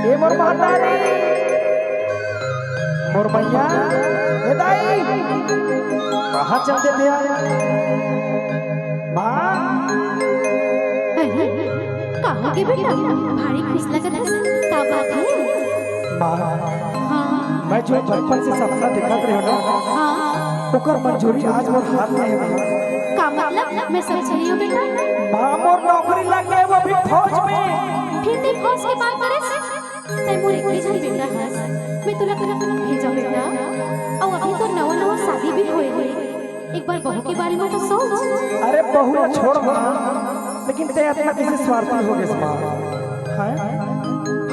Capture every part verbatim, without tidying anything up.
ए मोर महतारी, मोर मैया, ए दाई, कहाँ चल देते यार? माँ। अरे, का हो गे बेटा? भारी खुश लगत हस, का बात हे? माँ, हाँ। मैं जो बचपन से सपना देखत रहे ना, हाँ। ओकर मंजूरी आज मोर हाथ में हे माँ। का मतलब? मैं समझे नहीं हूँ बेटा। माँ, मोर नौकरी लग गए, वो भी फौज में। फिर तैं फौज के बात करेस? तैं मोर एक ही झन बेटा हस, मैं तोला कहाँ भेजा बेटा? अउ अभी तो नवा नवा शादी भी होए हे, एक बार बहू के बारे में तो सोच। अरे बहू ला छोड़ माँ, लेकिन तैं अतना कैसे स्वार्थी हो गेस माँ? हैं?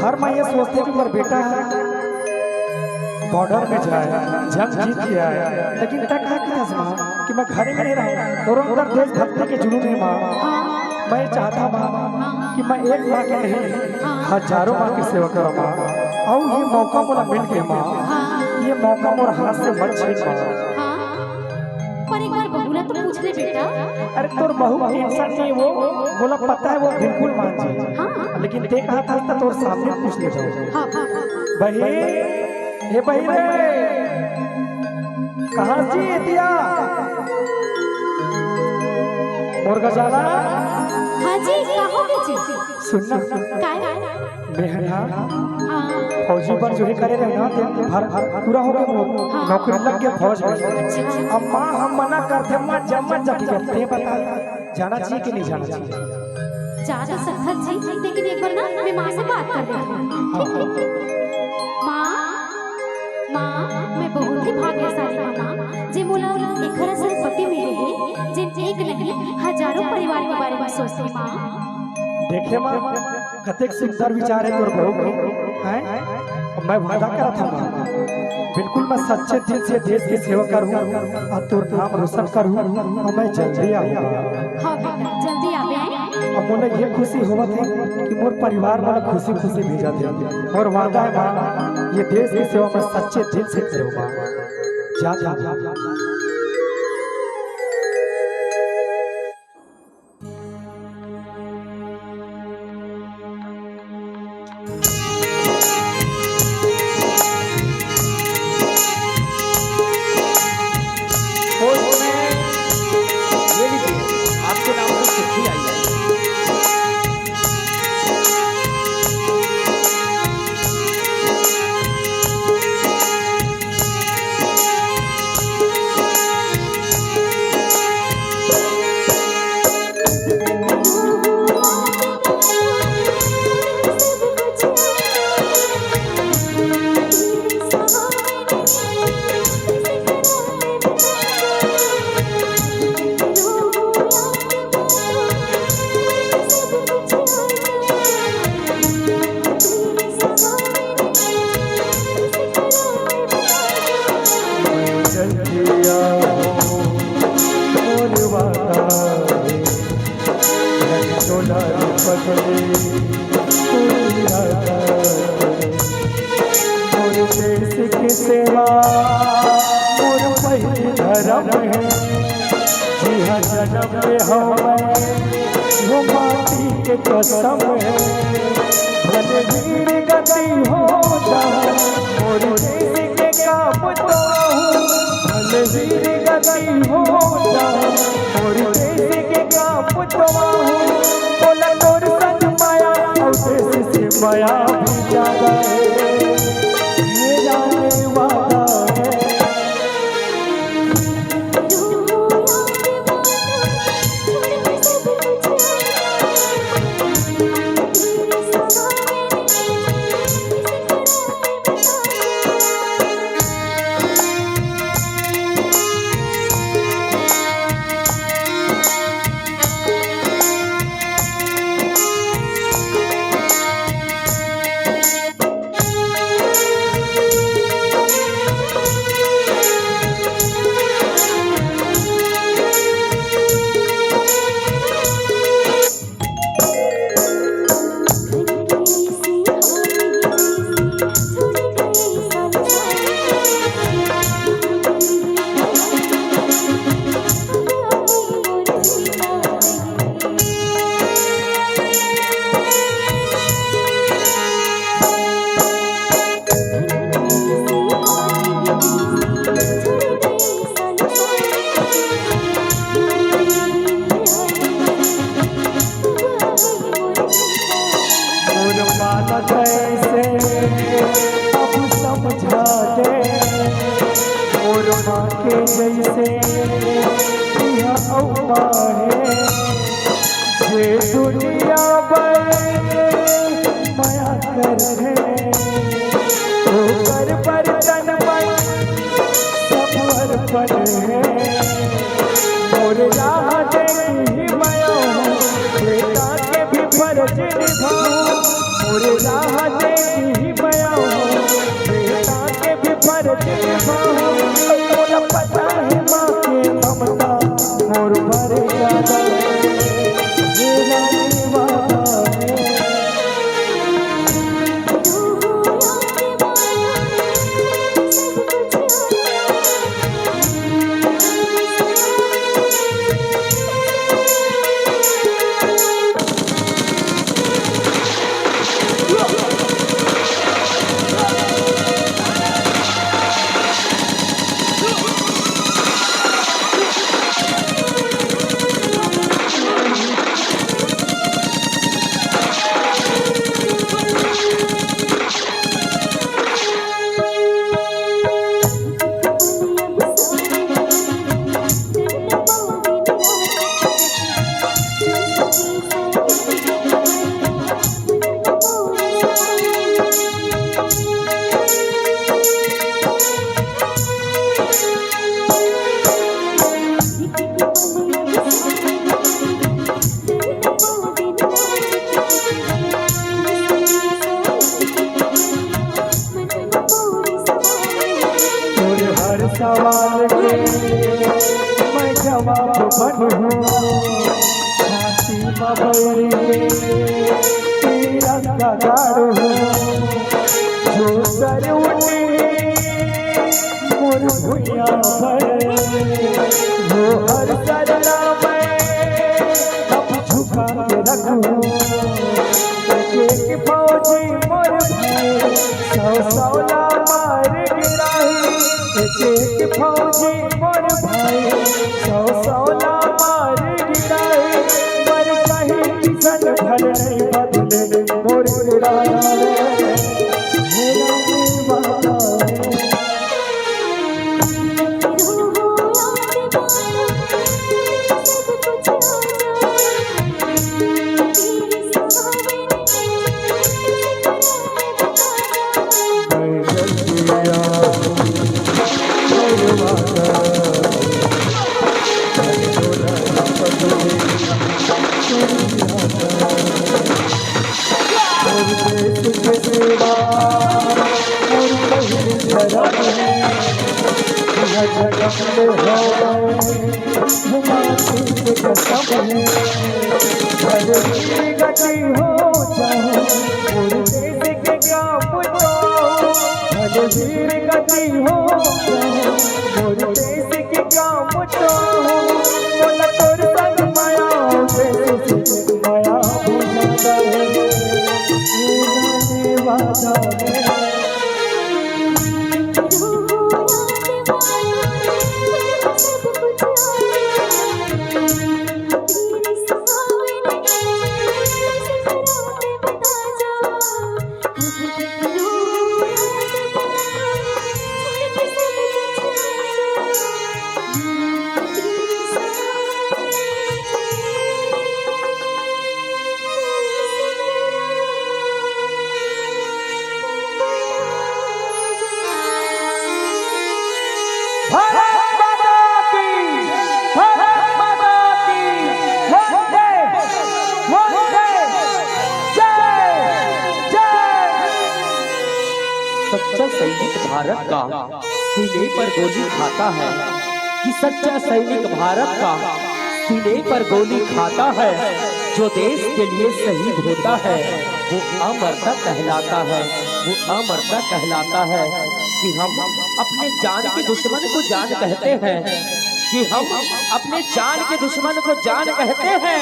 हर माँ ये सोचथे कि मोर बेटा हे, बॉर्डर में जाए, जंग जीत के आए, लेकिन तैं का कहिथस माँ कि मैं घरे में नहीं रहूँ? तोरो अंदर देशभक्ति के जुनून हे माँ। हाँ। मैं चाहता माँ कि मैं एक माँ के नहीं, हाँ। हजारों माँ के सेवा करों माँ। अउ ये मौका मोला मिल गे माँ, हाँ। ये मौका मोर हाथ से मत छीन माँ। हाँ। पर एक बार बहू ला तो पूछ ले बेटा। अरे तोर बहू टेंशन नहीं, वो मोला पता हे, वो बिल्कुल मान जाही। हाँ। लेकिन तैं कहा था तो तोर सामने पूछ ले जाओ। हाँ, हाँ, हाँ। बहिन, ए बहिन रे, कहाँ जी एतिया? मोर गजाला। हाँ जी, का हो गे जी? सुन ना। काय? मैं हे ना, हाँ। फौजी बर जो हे करे रहे ना, तेन भर, भर पूरा हो गे मोर। हाँ। नौकरी लग गे फौज में। अच्छा। अब माँ हम मना करथे, माँ जम्मा जग के तैं बता, जाना चाहिए कि नहीं जाना चाहिए? जा तो सकथस जी, लेकिन एक बार ना मैं माँ से बात कर लेथों। हाँ। माँ, माँ, मैं बहुत ही भाग्यशाली हूँ माँ, जे मोला एकर असन पति मिले हे, जेन एक नहीं हजारों परिवार के बारे में सोचथे माँ। देखे माँ, कतेक सुंदर विचार हे तोर बहू के, हैं? मैं वादा करत हूँ माँ, बिल्कुल मैं सच्चे दिल से देश की सेवा करूँ अउ तोर नाम रोशन करूँ अउ मैं जल्दी आऊँ। हाँ बेटा, जल्दी आबे। अब मोला ये खुशी होवत हे कि मोर परिवार मोला खुशी खुशी भेजत हे। मोर वादा हे माँ, ये देश की सेवा मैं सच्चे दिल से करूँ माँ। जात हूँ माँ। पोस्ट में ये लीजिए, आपके नाम से चिट्ठी आई है। जल्दी आओ, मोर वादा है, रख तो लाल पगली, तू इरादा है। मोर देश के सेवा मोर पहिली धरम है, जिहाँ जनम ले हवय वो माटी के कसम है। भले वीर गति हो जाए, मोर देश के काम तो आहू, भले वीर गति हो जाए, मोर देश के काम तो आहू। बोला तोर संग माया अउ देश से माया भी ज्यादा है, ये जाने वाला है। कैसे अब समझा दे मोर माँ के जैसे यह अम्मा है, जे दुनिया भर मया करथे, ओकर बर तन मन सब अर्पण है। मोर राह देखही मया हूँ, बेटा के भी फर्ज निभाऊँ। मोर राह देखही मया हूँ, बेटा के भी फर्ज निभाऊँ। मोला पता है माँ के ममता मोर पर ज्यादा है। मेरा निवाला है। तोर हर सवाल के मैं जवाब बनहूँ। छाती म बैरी के तीरंगा गाड़हूँ। जो सर उठे मोर भुइयां पर, वो हर सरना मैं अब झुका के रखूं। एक एक फौजी मोर भाई, सौ सौ ला मार गिराही। एक एक फौजी मोर भाई, सौ सौ ला मार गिराही। मर जाही किसन भर नहीं बदले मोर इरादा रे। मेरा दीवाना है। भारत माता की, भारत माता की, वंदे, वंदे, जय, जय। सच्चा सैनिक भारत का सीने पर गोली खाता है, कि सच्चा सैनिक भारत का सीने पर गोली खाता है। जो देश के लिए शहीद होता है, वो अमरता कहलाता है, वो अमरता कहलाता है। कि हम अपने जान के दुश्मन को जान कहते हैं, कि हम अपने जान के दुश्मन को जान कहते हैं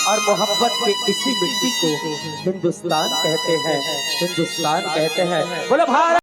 और मोहब्बत के इसी मिट्टी को हिंदुस्तान कहते हैं, हिंदुस्तान कहते हैं। बोलो भारत।